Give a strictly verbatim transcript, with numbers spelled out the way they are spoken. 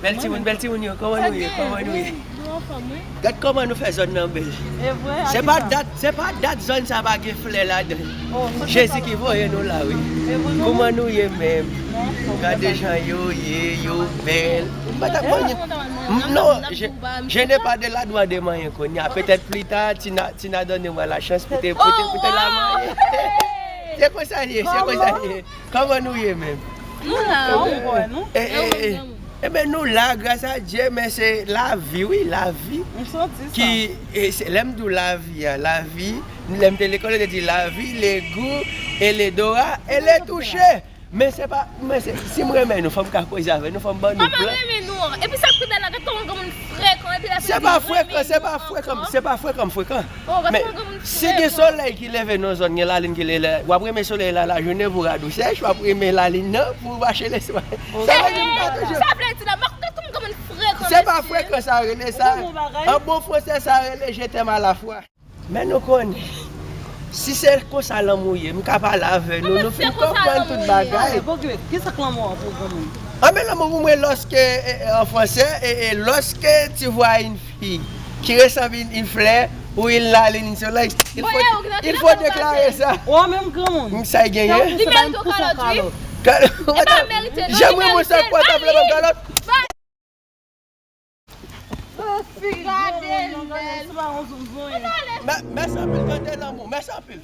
Bèl timoun, bèl timoun yo, kòman nou ye? Kòman nou ye? Gad kòman nou fè zòn nan bèl. Se pa dat, se pa dat zòn sa pa gen flè ladan. Jezi ki voye nou la, wi. Kòman nou ye menm? Gade jan yo ye, yo bèl. M pa t ap manyen. M- Non, je, je n'ai pas de la droit de manyen kounye a. Petèt pli ta, Tina, Tina donne moi la chance pou te, pou te, pou te la manyen. Se konsa l ye, se konsa l ye. Kòman nou ye menm? Nou la, ou wè nou. E, e, e. Ebyen, nou la, gras a Dye, men se lavi, wi, lavi. M santi sa. Ki, e, se, lè m di w lavi a, lavi, lè m te lekòl, yo te di lavi, le goût, et l'odorat, et le toucher. Men se pa, men se, si m renmen nou, fò m ka koze avè nou, fò m ban nou plan. Kòman renmen nou an? Epi sa k pi bèl la, gade kòman granmoun frekan, epi lè Se pa frekan, se pa frekan, se pa frekan, frekan. Men si gen solèy ki leve nan zòn, gen lalin ki leve, w ap renmen solèy la lajounen pou radou sèch, w ap renmen lalin nan pou mache lespri. Sa vle di m pa toujou. Sa vle di la, m ap gade kòm granmoun frekan, mesye. Se pa frekan sa rele sa. An bon fransè, sa rele je t'aime à la fois. Men nou konnen, si se konsa lanmou ye, m ka pale avè nou, nou fin konprann tout bagay. Kisa k lanmou an pou granmoun? An men lanmou pou mwen, lorsque, e, e, an fransè, e, e, lorsque tu vois une fille qui ressemble une, une fleur ou une lalin sur la, il faut, il faut déclarer ça. Ou menm granmoun. Sa y genyen? Li merite yon kalòt, wi. Li pa merite, non, li merite. Janm renmen sa pòtablè ban m kalòt. Gade l bèl. Mè- Mèsi anpil, tande lanmou. Mèsi anpil.